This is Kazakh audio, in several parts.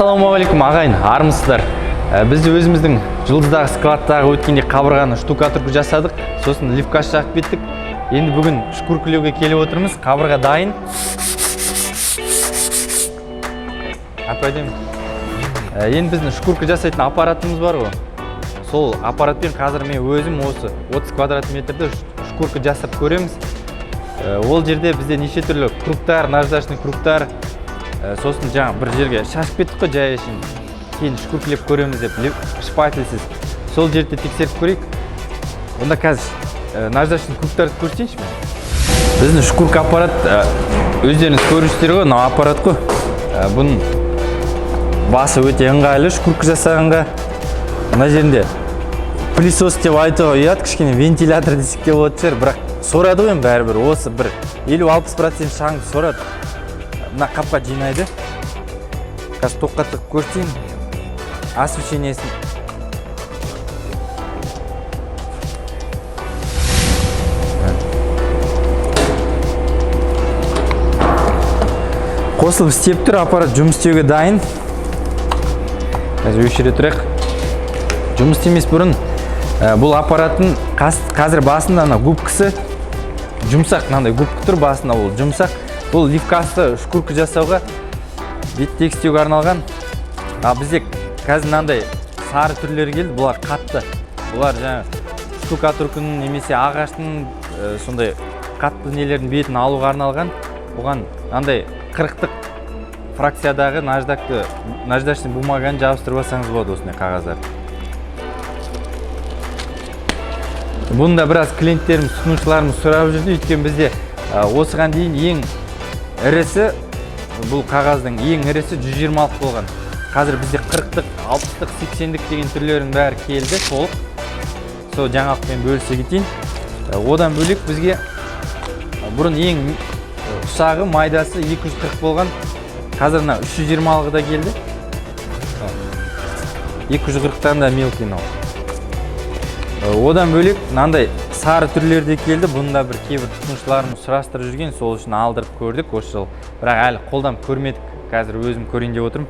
Ассалаумағалейкум, ағайын, армысыздар! Біз өзіміздің Жұлдыздағы складтағы өткенде қабырғаны штукатурка жасадық, сосын левкас жағып кеттік. Енді бүгін шкуркілеуге келіп отырмыз. Қабырға дайын. Әп-әдемі. Енді біздің шкурка жасайтын аппаратымыз бар ғой. Сол аппаратпен қазір мен өзім осы 30 квадрат метрді шкурка жасап көреміз. Ол жерде бізде неше түрлі кругтар, наждачный кругтар, сосын жаңа бір жерге шашып кеттік қой жай әшейін. Кейін шкуркілеп көреміз деп, шпательсіз. Сол жерде тексеріп көрейік. Онда қазір наждачный кругтарды көрсетейінші мен. Біздің шкурка аппарат, өздеріңіз көресіздер ғой, мынау аппарат қой. Бұның басы өте ыңғайлы шкурка жасағанға. Мына жерінде пылесос деп айтуға ұят, кішкене вентилятор десек те болатын шығар, бірақ сорады ғой енді бәрібір. Осы бір 50-60% шаңды сорады. Мына қапқа жинайды. Қазір тоққа тығып көрсетейін освещениесін. Қосылып істеп тұр, аппарат жұмыс істеуге дайын. Қазір өшіре тұрайық. Жұмыс істемес бұрын бұл аппараттың қазір басында ана губкасы жұмсақ, мынандай губка тұр басында, ол жұмсақ. Бұл левкасты шкурка жасауға, бет тегістеуге арналған. А бізде қазір мынандай сары түрлері келді, бұлар қатты. Бұлар жаңа штукатурканың немесе ағаштың сондай қатты нелердің бетін алуға арналған. Бұған мынандай 40-тық фракциядағы наждакты, наждачный бумаганы жабыстырып алсаңыз болады, осындай қағаздар. Бұны да біраз клиенттеріміз, тұтынушыларымыз сұрап жүрді, өйткені бізде осыған дейін ең ірісі, бұл қағаздың ең ірісі 120-лық болған. Қазір бізде 40-тық, 60-тық, 80-дік деген түрлерінің бәрі келді толық. Сол жаңалықпен бөлісе кетейін. Одан бөлек бізге бұрын ең ұсағы, майдасы 240 болған. Қазір мына 320-лығы да келді. 240-тан да мелкий мынау. Одан бөлек мынандай сары түрлері де келді. Бұны да бір кейбір тұтынушыларымыз сұрастырып жүрген, сол үшін алдырып көрдік осы жыл. Бірақ әлі қолданып көрмедік. Қазір өзім көрейін деп отырмын.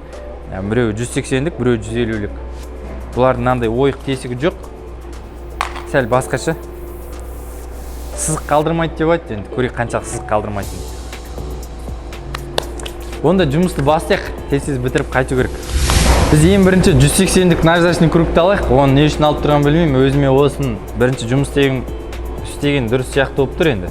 Біреуі 180-дік, біреуі 150-лік. Бұлардың мынандай ойық тесігі жоқ. Сәл басқаша. Сызық қалдырмайды деп айтты, енді көрейік қаншалық сызық қалдырмайтынын. Онда жұмысты бастайық, тез-тез бітіріп қайту керек. Біз ең бірінші 180-дік наждачный кругты алайық. Оны не үшін алып тұрғанын білмеймін. Өзіме осын бірінші жұмыс істеген дұрыс сияқты болып тұр енді.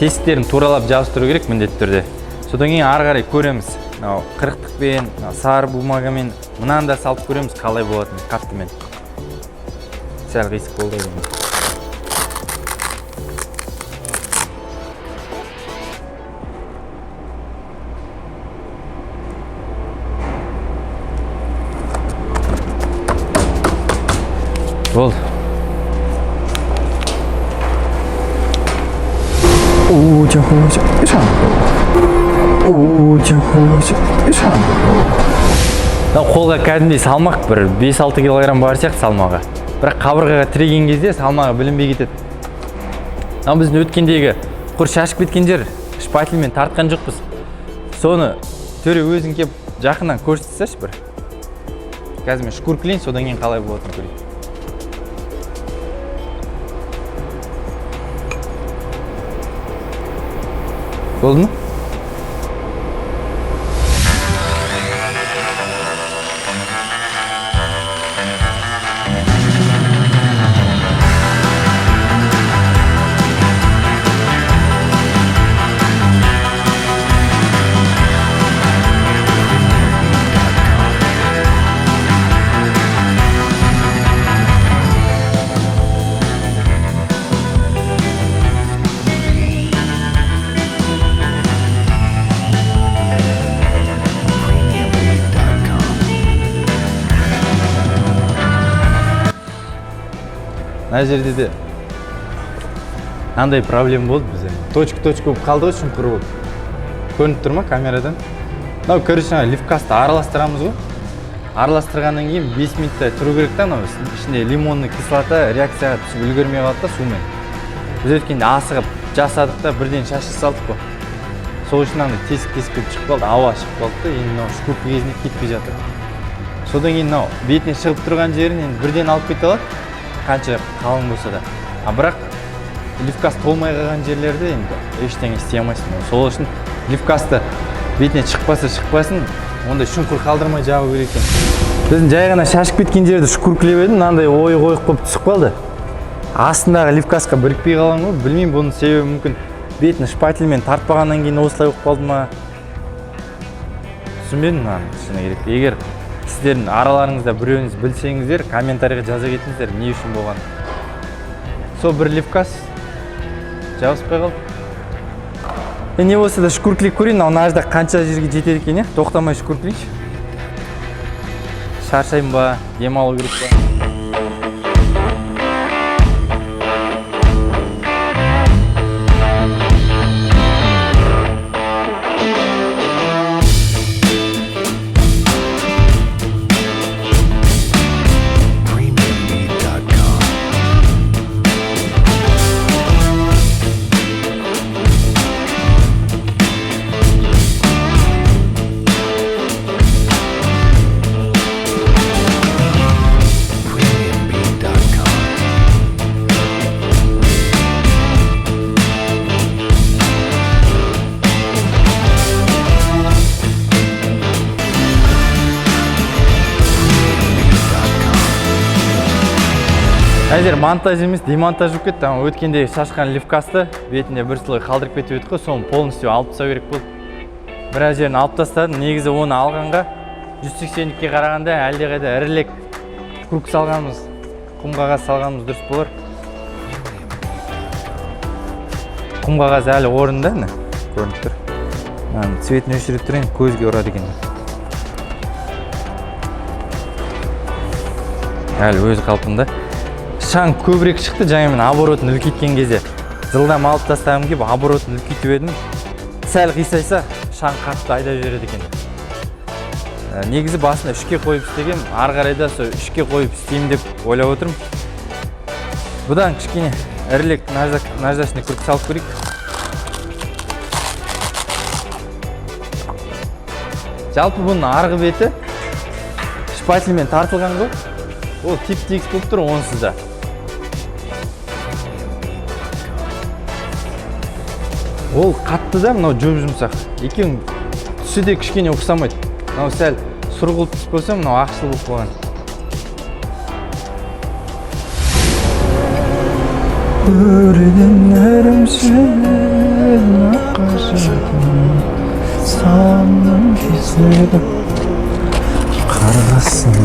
Тесіктерін туралап жабыстыру керек міндетті түрде. Содан кейін ары қарай көреміз. Мынау 40-тықпен, мынау сары бумагамен мынаны да салып көреміз қалай болатынын қаттымен. Сәл қисық болды ау деймін. Болды. 五九九上，五九九上。 Мынау қолға кәдімгідей салмақ, бір 5-6 килограмм бар сияқты салмағы. Бірақ қабырғаға тіреген кезде салмағы білінбей кетеді. Мынау біздің өткендегі құр шашып кеткен жер, шпательмен тартқан жоқпыз. Соны Төре өзің кеп жақыннан көрсете салшы бір. Қазір мен шкуркілейін, содан кейін қалай болатынын көрейік. Болды ма? PremiumBeat.com. Мына жерде де мынандай проблема болды бізде. Точка-точка болып қалды ғой, шұңқыр болып. Көрініп тұр ма камерадан? Мынау, короче, ана левкасты араластырамыз ғой. Араластырғаннан кейін 5 минуттай тұру керек та, анау ішінде лимонный кислота реакцияға түсіп үлгермей қалады да сумен. Біз өткенде асығып жасадық та, бірден шашы салдық қой. Сол үшін андай тесік тесік болып шығып қалды, ауа шығып қалды да. Енді мынау шкурка кезінде кетпей жатыр. Содан кейін мынау бетіне шығып тұрған жерін енді бірден алып кете алады, қанша қалың болса да. А бірақ левкас толмай қалған жерлерде енді ештеңе істей алмайсың. Сол үшін левкасты бетіне шықпаса шықпасын, ондай шұңқыр қалдырмай жабу керек екен. Біздің жай ғана шашып кеткен жерді шкуркілеп едім, мынандай ойық ойық болып түсіп қалды. Астындағы левкасқа бірікпей қалған ғой, білмеймін бұның себебі, мүмкін бетін шпательмен тартпағаннан кейін осылай болып қалды ма, түсінбедім мынаны, шыны керек. Егер сіздердің араларыңызда біреуіңіз білсеңіздер, комментарийға жаза кетіңіздер, не үшін болған. Сол бір левкас жабыспай қалды. Не болса да шкуркілеп көрейін, мынау наждақ қанша жерге жетеді екен, иә? Тоқтамай шкуркілейінші. Шаршаймын ба, демалу керек па? Premiumbeat.com. Premiumbeat.com. Premiumbeat.com. Әзер монтаж емес, демонтаж болып кетті. Ана өткенде шашқан левкасты бетінде бір слой қалдырып кетіп едік қой, соны полностью алып тастау керек болды. Біраз жерін алып тастадым. Негізі оны алғанға 180-ке қарағанда әлдеқайда ірілек круг салғанымыз, құм қағаз салғанымыз дұрыс болар. Құм қағаз әлі орнында, міне көрініп тұр. Мынаның цветін өшіріп тұрайын, көзге ұрады екен. Әлі өз қалпында. Шаң көбірек шықты, жаңа мен оборотын үлкейткен кезде жылдам алып тастағым келіп оборотын үлкейтіп едім, сәл қисайса шаң қатты айдап жібереді екен. Негізі басында 3-ке қойып істегем, ары қарай да сол 3-ке қойып істеймін деп ойлап отырмын. Бұдан кішкене ірілек наждачный круг салып көрейік. Жалпы бұның арғы беті шпательмен тартылған ғой, ол тип-тегіс болып тұр онсыз да. Ол қатты да, мынау жұп-жұмсақ. Екеуінің түсі де кішкене ұқсамайды. Мынау сәл сұрғылт түс болса, мынау ақшыл болып қалған. Өріден ірімшік аққажытын санның кесіп қарғасын.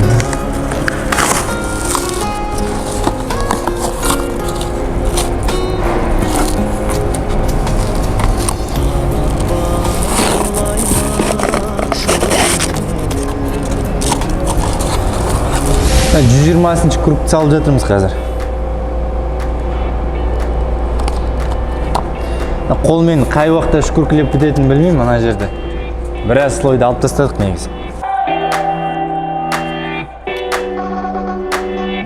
120-шы кругты салып жатырмыз қазір. Мына қолмен қай уақытта шкуркілеп бітетінін білмеймін, мына жерде. Біраз слойды алып тастадық негізі. Premiumbeat.com. Premiumbeat.com. Premiumbeat.com.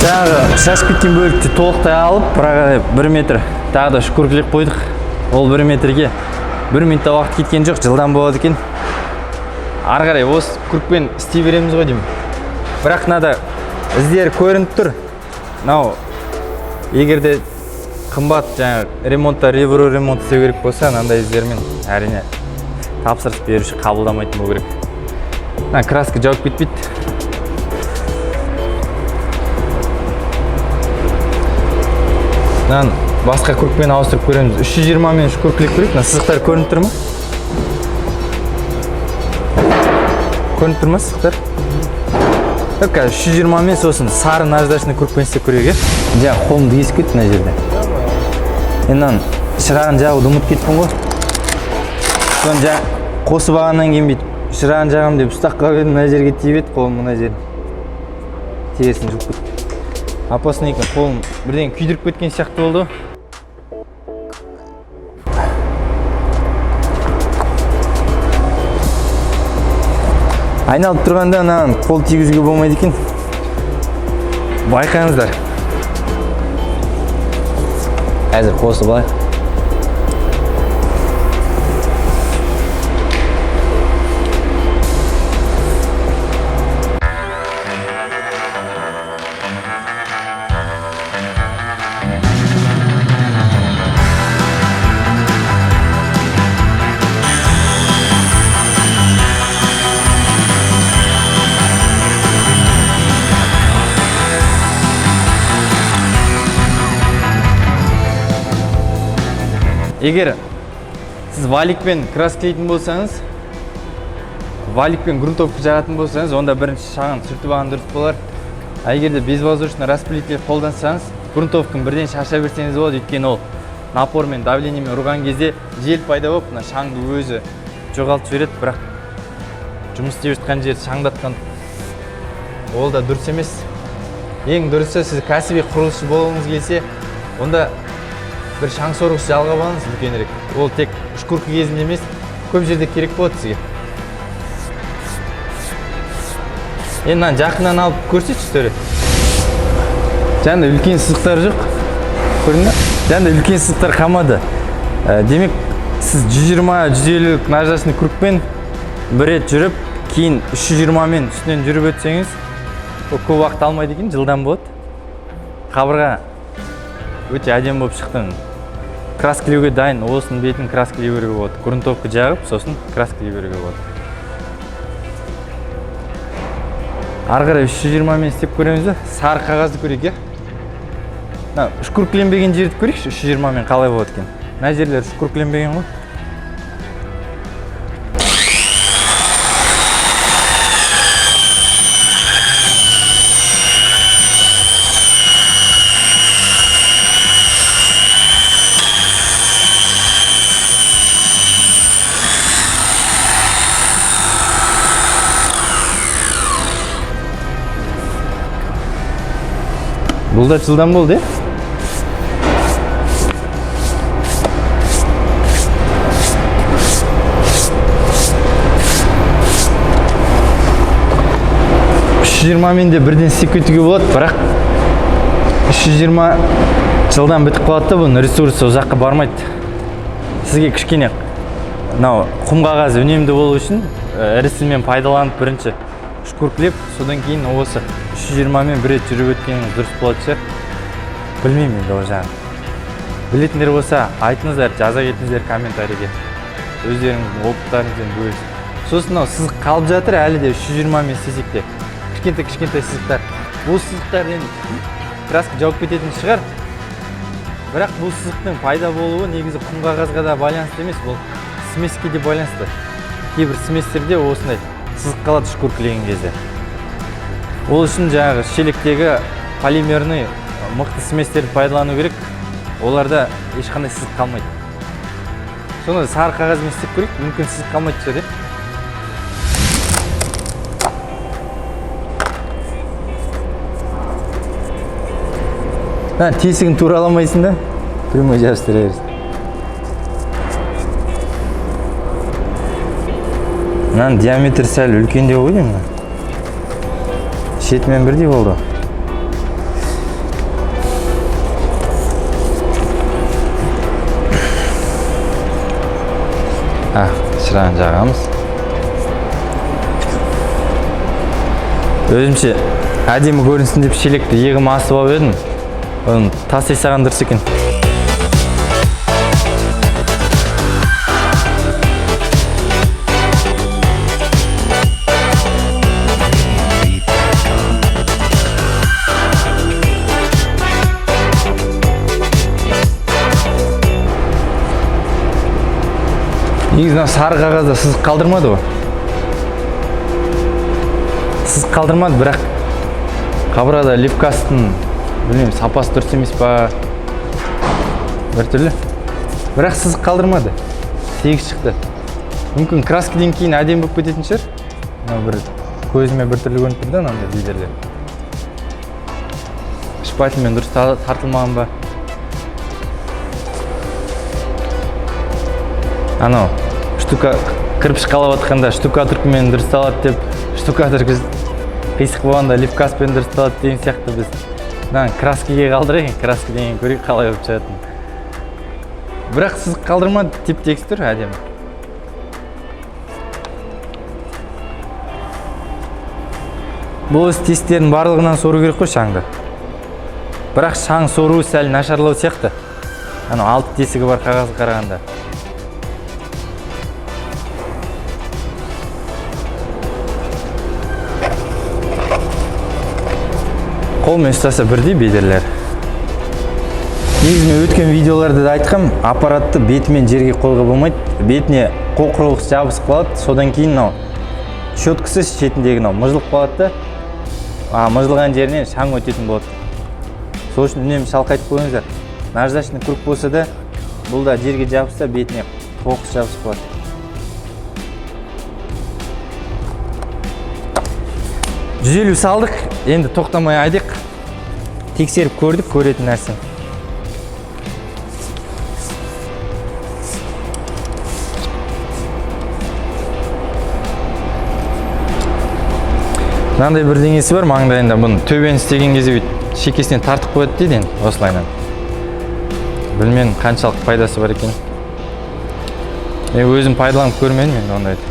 Жаңағы шашып кеткен бөлікті толықтай алып, бірақ 1 метр тағы да шкуркілеп қойдық. Ол 1 метрге 1 минутта уақыт кеткен жоқ, жылдам болады екен. Ары қарай осы кругпен істей береміз ғой деймін. Бірақ мынада іздері көрініп тұр. Мынау егер де қымбат жаңағы ремонтта ревро ремонт істеу керек болса, мынандай іздермен әрине тапсырыс беруші қабылдамайтын болу керек. Мына краска жауып кетпейді. Мынаны басқа кругпен ауыстырып көреміз. 320 мен шкуркілеп көрейік. Мына сызықтар көрініп тұр ма? Көрініп тұр ма сызықтар? Так, қазір 320 мен, сосын сары наждачный кругпен істеп көрейік, иә. Жаңа қолымды кесіп кетті мына жерде. Енді мынаның шырағын жағуды ұмытып кеттім ғой. Соны жаңа қосып алғаннан кейін бүйтіп шырағын жағамын деп ұстап қалып едім, мына жерге тиіп еді қолым, мына жерін. Терісін жұлып кетті. Опасный екен, қолым бірдеңе күйдіріп кеткен сияқты болды. Айналып тұрғанда мынаған қол тигізуге болмайды екен. Байқаңыздар. Қазір қосып алайық. Егер сіз валикпен краскілейтін болсаңыз, валикпен грунтовка жағатын болсаңыз, онда бірінші шағын сүртіп алған дұрыс болар. А егер де безвоздушный распылитель қолдансаңыз, грунтовканы бірден шаша берсеңіз болады, өйткені ол напормен, давлениемен ұрған кезде жел пайда болып, мына шаңды өзі жоғалтып жібереді, бірақ жұмыс істеп жатқан жерді шаңдатқан ол да дұрыс емес. Ең дұрысы, сіз кәсіби құрылысшы болғыңыз келсе, онда бір шаң сорғыш жалғап алыңыз үлкенірек. Ол тек шкурка кезінде емес, көп жерде керек болады сізге. Енді мынаны жақыннан алып көрсетші, Төре. Жаңағыдай үлкен сызықтар жоқ. Көрдің бе? Жаңағыдай үлкен сызықтар қалмады. Демек, сіз 120-150 наждачный кругпен бір рет жүріп, кейін 320-мен үстінен жүріп өтсеңіз, ол көп уақыт алмайды екен, жылдам болады. Қабырға өте әдемі болып шықты. Краскілеуге дайын, осының бетін краскілей беруге болады. Грунтовка жағып, сосын краскілей беруге болады. Ары қарай 320-мен істеп көреміз бе? Сары қағазды көрейік, иә? Мына шкуркіленбеген жерді көрейікші, 320-мен қалай болады екен. Мына жерлер шкуркіленбеген ғой. Бұл да жылдам болды, иә? 320-мен де бірден істеп кетуге болады, бірақ 320 жылдам бітіп қалады да, бұның ресурсы ұзаққа бармайды. Сізге кішкене мынау құм қағаз үнемді болу үшін ірісімен пайдаланып бірінші шкуркілеп, содан кейін осы 320-мен бір рет жүріп өткеніңіз дұрыс болатын шығар. Білмеймін енді ол жағын. Білетіндер болса айтыңыздар, жаза кетіңіздер комментарийге. Өздеріңіздің опыттарыңызбен бөлісіп. Сосын мынау сызық қалып жатыр әлі де 320-мен істесек те. Кішкентай-кішкентай сызықтар. Бұл сызықтар енді краска жауып кететін шығар. Бірақ бұл сызықтың пайда болуы негізі құм қағазға да байланысты емес, бұл смеске де байланысты. Кейбір сместерде осындай сызық қалады шкуркілеген кезде. Ол үшін жаңағы шелектегі полимерный мықты сместерді пайдалану керек. Оларда ешқандай сызық қалмайды. Соны сары қағазбен істеп көрейік, мүмкін сызық қалмайтын шығар, иә? Мына тесігін тура алмайсың да, прямой жабыстыра бересің. Мынаның диаметрі сәл үлкендеу ғой деймін. Шетімен бірдей болды. Шырағын жағамыз. Өзімше әдемі көрінсін деп шелекті иығыма асып алып едім. Оны тастай салған дұрыс екен. Негізі мына сары қағазда сызық қалдырмады ғой. Сызық қалдырмады, бірақ қабырғада левкастың, білмеймін, сапасы дұрыс емес па, біртүрлі. Бірақ сызық қалдырмады, тегіс шықты. Мүмкін, краскіден кейін әдемі болып кететін шығар. Мынау бір көзіме біртүрлі көрініп тұр да, мынандай бедерлер. Шпательмен дұрыс тартылмаған ба? Анау штука кірпіш қалап жатқанда штукатуркамен дұрысталады деп, штукатурка қисық болғанда левкаспен дұрысталады деген сияқты, біз мынаны краскіге қалдырайық енді, краска деген көрейік қалай болып шығатынын. Бірақ сызық қалдырмады, теп тегіс тұр, әдемі. Бұл өз тестердің барлығынан сору керек қой шаңды. Бірақ шаң сору сәл нашарлау сияқты, анау алты тесігі бар қағазға қарағанда. Қолмен ұстаса бірдей бедерлер. Негізі мен өткен видеоларда да айтқам, аппаратты бетімен жерге қоюға болмайды, бетіне қоқырық жабысып қалады. Содан кейін мынау щеткасы шетіндегі мынау мыжылып қалады да, мыжылған жерінен шаң өтетін болады. Сол үшін үнемі шалқайтып қойыңыздар. Наждачный круг болса да, бұл да жерге жабысса, бетіне қоқыс жабысып қалады. 150 салдық, енді тоқтамай айдық. Тексеріп көрдік, көретін нәрсе. Мынандай бірдеңесі бар маңдайында, бұны төбені істеген кезде бүйтіп шекесінен тартып қояды дейді енді осылайынан. Білмедім, қаншалық пайдасы бар екен. Мен өзім пайдаланып көрмедім енді ондайды.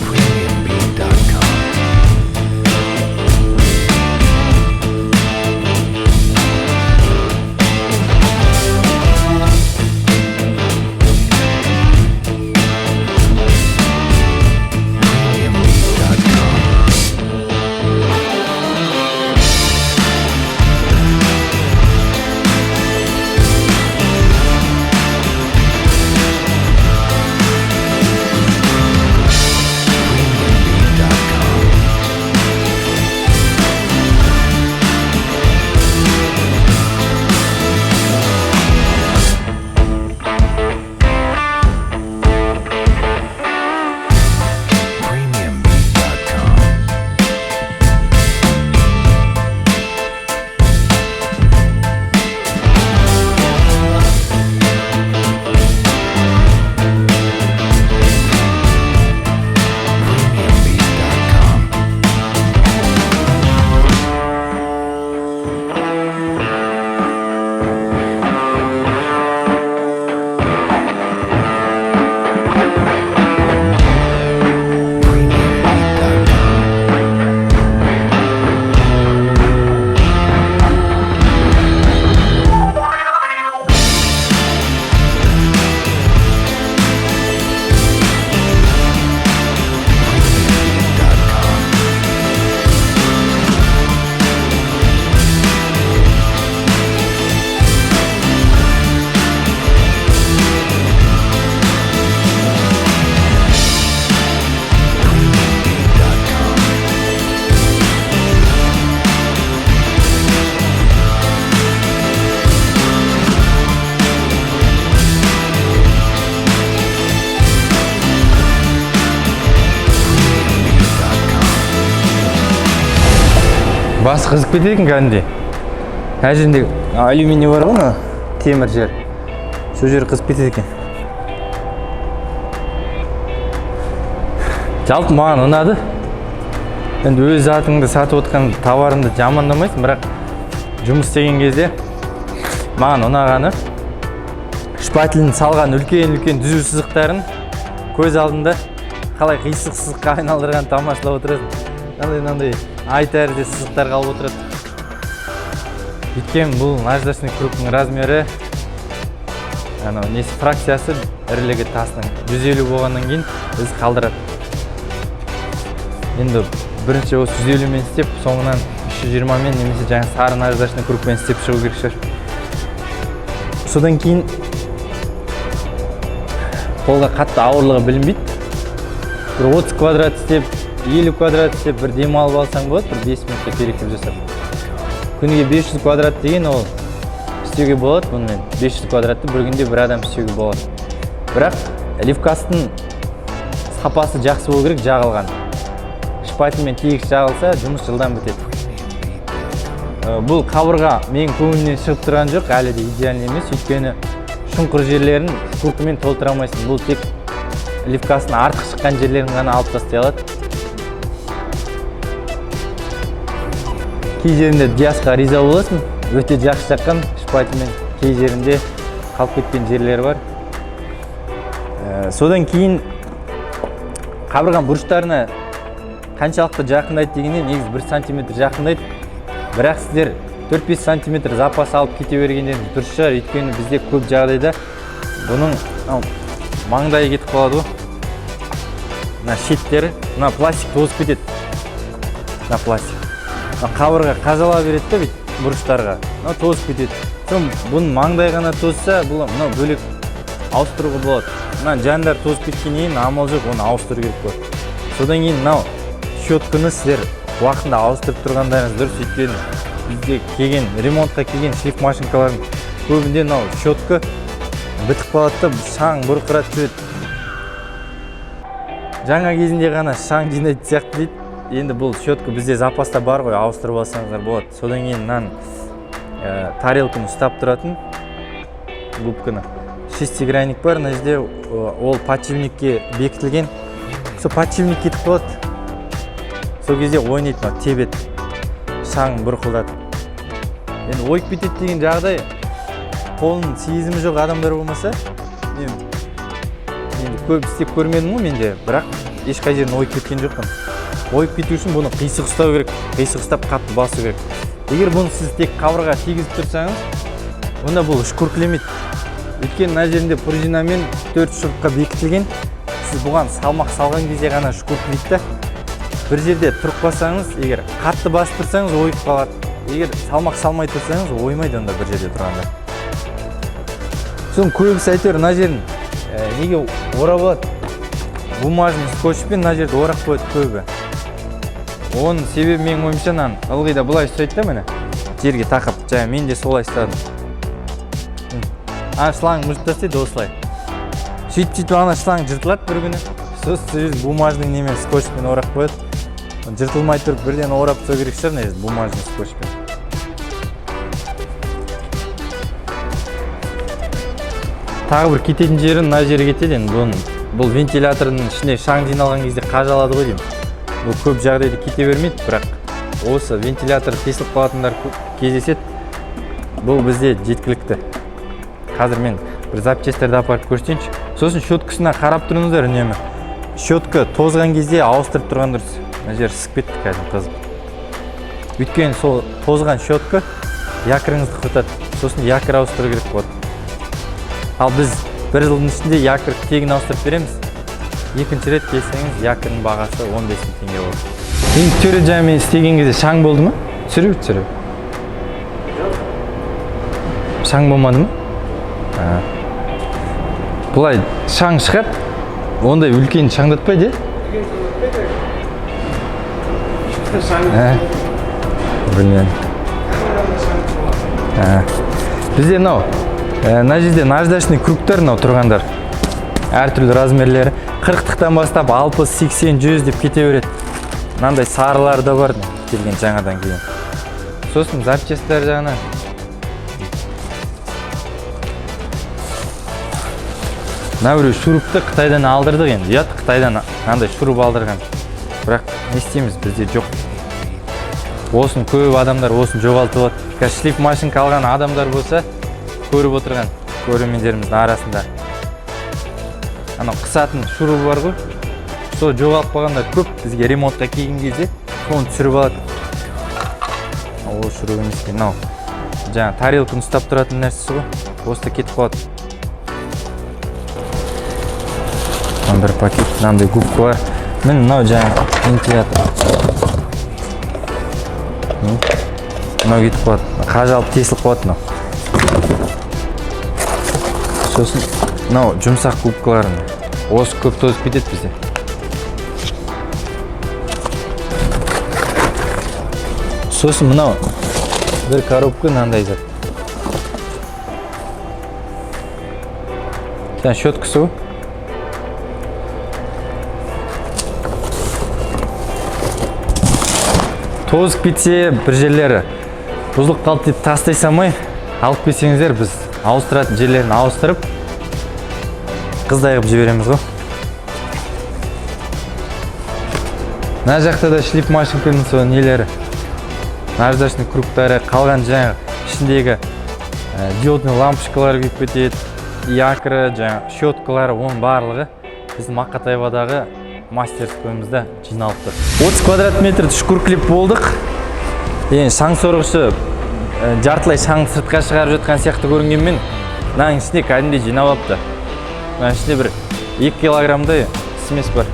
PremiumBeat.com. PremiumBeat.com. PremiumBeat.com. PremiumBeat.com. PremiumBeat.com. PremiumBeat.com. PremiumBeat.com. PremiumBeat.com. PremiumBeat.com. Бас қызып кетеді екен кәдімгідей. Әр жерінде алюминий бар ғой, мына темір жер. Сол жері қызып кетеді екен. Жалпы маған ұнады. Енді өз затыңды сатып отқан товарыңды жамандамайсың, бірақ жұмыс істеген кезде маған ұнағаны шпателін салған үлкен-үлкен түзу сызықтарын көз алдында қалай қисық сызыққа айналдырған тамашалап отырасың. Мынандай ай тәрізді сызықтар қалып отырады. Өйткені бұл наждачный кругтың размері, анау несі, фракциясы, ірілігі тасының 150 болғаннан кейін із қалдырады. Енді бірінші осы 150 мен істеп, соңынан 320 мен немесе жаңа сары наждачный кругпен істеп шығу керек шығар. Содан кейін Қолға қатты ауырлығы білінбейді. Бір 30 квадрат істеп, 50 квадрат істеп, бір демалып алсаң болады, бір 5 минутта перекур жасап. Күніге 500 квадрат деген ол істеуге болады бұнымен. 500 квадратты бір күнде бір адам істеуге болады. Бірақ левкастың сапасы жақсы болу керек, жағылған. Шпательмен тегіс жағылса, жұмыс жылдам бітеді. Бұл қабырға менің көңілімнен шығып тұрған жоқ, әлі де идеальный емес, өйткені шұңқыр жерлерін шкуркамен толтыра алмайсың. Бұл тек левкастың артық шыққан жерлерін ғана алып тастай алады. Кей жерінде диасқа риза боласың, өте жақсы жаққан шпательмен, кей жерінде қалып кеткен жерлері бар. Содан кейін қабырғаның бұрыштарына қаншалықты жақындайды дегенде негізі 1 сантиметр жақындайды. Бірақ сіздер 4-5 сантиметр запас алып кете бергендеріңіз дұрыс шығар, өйткені бізде көп жағдайда бұның маңдайы кетіп қалады ғой. Мына шеттері, мына пластик тозып кетеді. Мына пластик. Мына қабырға қазала береді де бүйтіп бұрыштарға. Мына тозып кетеді. Сосын бұның маңдайы ғана тозса, бұл мынау бөлек ауыстыруға болады. Мына жандар тозып кеткеннен кейін амал жоқ, оны ауыстыру керек болады. Содан кейін мынау щетканы сіздер уақытында ауыстырып тұрғандарыңыз дұрыс, өйткені бізде келген, ремонтқа келген шлиф машинкалардың көбінде мынау щетка бітіп қалады да, шаң бұрқырап жүреді. Жаңа кезінде ғана шаң жинайтын сияқты дейді. Енді бұл щетка бізде запаста бар ғой, ауыстырып алсаңыздар болады. Содан кейін мынаның тарелканы ұстап тұратын губканы. Шестигранник бар мына жерде, ол подшипникке бекітілген. Сол подшипник кетіп қалады. Сол кезде ойнайды мынау, тебеді, шаң бұрқылдатып. Енді ойып кетеді деген жағдай, қолының сезімі жоқ адамдар болмаса, мен енді көп істеп көрмедім ғой менде, бірақ ешқай жерін ойып кеткен жоқпын. Ойып кету үшін бұны қисық ұстау керек, қисық ұстап қатты басу керек. Егер бұны сіз тек қабырға тигізіп тұрсаңыз, онда бұл шкуркілемейді. Өйткені мына жерінде пружинамен 4 шұрыққа бекітілген. Сіз бұған салмақ салған кезде ғана шкуркілейді да. Бір жерде тұрып қалсаңыз, егер қатты басып тұрсаңыз ойып қалады. Егер салмақ салмай тұрсаңыз, оймайды онда бір жерде тұрғанда. Соның көбісі әйтеуір мына жерін неге орап алады? Бумажный скотчпен мына жерді орап қояды көбі. Оның себебі менің ойымша мынаны ылғи да былай ұстайды да, міне жерге тақап, жаңа мен де солай ұстадым. Ана шланг мүжіп тастайды осылай. Сөйтіп сөйтіп ана шланг жыртылады бір күні. Сосын сол жерді бумажный немен скотчпен орап қояды. Жыртылмай тұрып бірден орап тастау керек шығар мына жерді бумажный скотчпен. Тағы бір кететін жері мына жері кетеді енді. Бұл вентилятордың ішіне шаң жиналған кезде қажалады ғой деймін. Бұл көп жағдайда кете бермейді, бірақ осы вентилятор тесіліп қалатындар көп кездеседі. Бұл бізде жеткілікті. Қазір мен бір запчастьтерді апарып көрсетейінші. Сосын щеткасына қарап тұрыңыздар үнемі. Щетка тозған кезде ауыстырып тұрған дұрыс. Мына жер ісіп кетті кәдімгі қызып. Өйткені сол тозған щетка якорыңызды құртады. Сосын якорь ауыстыру керек болады. Ал біз бір жылдың ішінде якорь тегін ауыстырып береміз. Екінші рет келсеңіз якорьның бағасы 15 000 теңге болады. Енді төре жаңа мен істеген кезде шаң болды ма? Түсіре бер, түсіре бер. Шаң болмады ма? Былай шаң шығады, ондай үлкен шаңдатпайды, ә? Білмедім. Бізде мына жерде наждачный кругтар мынау тұрғандар. Әртүрлі размерлері. 40-тықтан бастап 60, 80, 100 деп кете береді. Мынандай сарылар да бар келген жаңадан келген. Сосын запчастьтар жағына. Мына біреу шурупты Қытайдан алдырдық енді. Ұят Қытайдан мынандай шуруп алдырған. Бірақ не істейміз, бізде жоқ. Осын көп адамдар осын жоғалтып алады. Қазір шлиф машинка алған адамдар болса, көріп отырған көрермендеріміздің арасында. Анау қысатын шурупы бар ғой, сол жоғалып қалғандар көп. Бізге ремонтқа келген кезде соны түсіріп алады. Ол шуруп емес екен, мынау жаңа тарелканы ұстап тұратын нәрсесі ғой, осы да кетіп қалады. Мына бір пакет, мынандай губка бар. Міне мынау жаңа вентилятор. Мынау кетіп қалады, қажалып тесіліп қалады мынау. Сосын Мынау жұмсақ губкаларын, осы көп тозып кетеді бізде. Сосын мынау бір коробка мынандай зат. Жаңа щеткасы ғой. Тозып кетсе, бір жерлері бұзылып қалды деп тастай салмай, алып келсеңіздер, біз ауыстыратын жерлерін ауыстырып, қыздай қылып жібереміз ғой. Мына жақта да шлиф машинканың сол нелері, наждачный кругтары, қалған жаңағы ішіндегі диодный лампочкалар күйіп кетеді, якоры, жаңағы щеткалары, оның барлығы біздің Мақатаевадағы мастерскойымызда жиналып тұр. 30 квадрат метрді шкурклеп болдық. Енді шаң сорғышы жартылай шаң сыртқа шығарып жатқан сияқты көрінгенмен, мынаның ішіне кәдімгідей жинап алыпты. Мынаның ішінде бір 2 килограммдай смесь бар.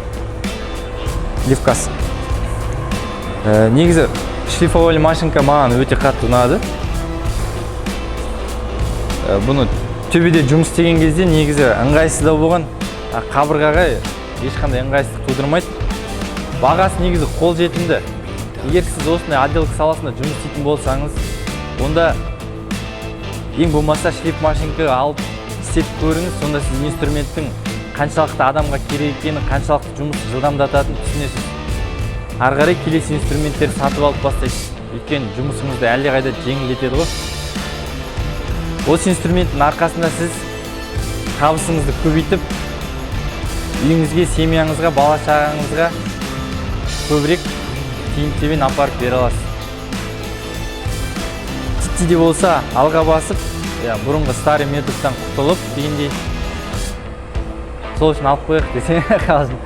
Левкас. Негізі шлифовальный машинка маған өте қатты ұнады. Бұны төбеде жұмыс істеген кезде негізі ыңғайсыз да болған, қабырғаға ешқандай ыңғайсыздық тудырмайды. Бағасы негізі қолжетімді. Егер сіз осындай отделка саласында жұмыс істейтін болсаңыз, онда ең болмаса шлиф машинка алып істетіп көріңіз, сонда сіз инструменттің қаншалықты адамға керек екенін, қаншалықты жұмысты жылдамдататынын түсінесіз. Ары қарай келесі инструменттерді сатып алып бастайсыз. Өйткені жұмысыңызды әлдеқайда жеңілдетеді ғой. Осы инструменттің арқасында сіз табысыңызды көбейтіп, үйіңізге, семьяңызға, бала шағаңызға көбірек тиын-тебен апарып бере аласыз. Тіпті де болса алға басып, бұрынғы старый методтан құтылып дегендей, сол үшін алып қояйық десе, қалжың.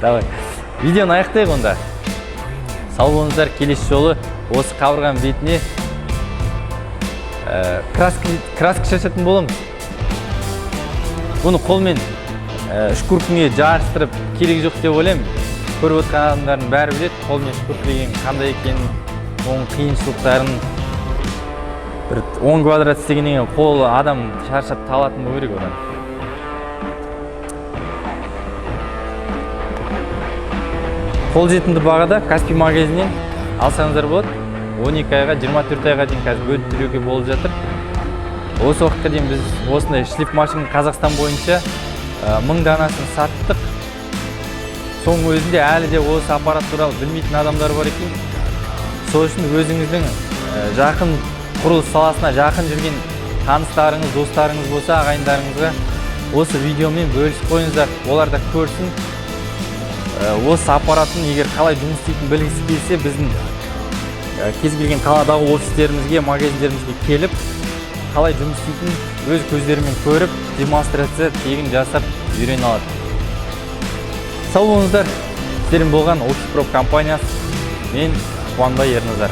Давай. Видеоны аяқтайық онда. Сау болыңыздар, келесі жолы осы қабырғаның бетіне краска шашатын боламыз. Бұны қолмен шкуркіңе жарыстырып керек жоқ деп ойлаймын. Көріп отырған адамдардың бәрі біледі, қолмен шкуркілеген қандай екенін, оның қиыншылықтарын. Бір 10 квадрат істегеннен кейін қол адам шаршап талатын болу керек одан. Қолжетімді бағада Каспий магазинінен алсаңыздар болады. 12 айға, 24 айға дейін қазір бөліп төлеуге болып жатыр. Осы уақытқа дейін біз осындай шлиф машина Қазақстан бойынша 1000 данасын саттық. Соның өзінде әлі де осы аппарат туралы білмейтін адамдар бар екен. Сол үшін өзіңіздің жақын құрылыс саласына жақын жүрген таныстарыңыз, достарыңыз болса, ағайындарыңызға осы видеомен бөлісіп қойыңыздар, олар да көрсін. Осы аппараттың егер қалай жұмыс істейтінін білгісі келсе, біздің кез келген қаладағы офистерімізге, магазиндерімізге келіп, қалай жұмыс істейтінін өз көздерімен көріп, демонстрация тегін жасап үйрене алады. Сау болыңыздар. Сіздермен болған Офис Про компаниясы, мен Қуанбай Ерназар.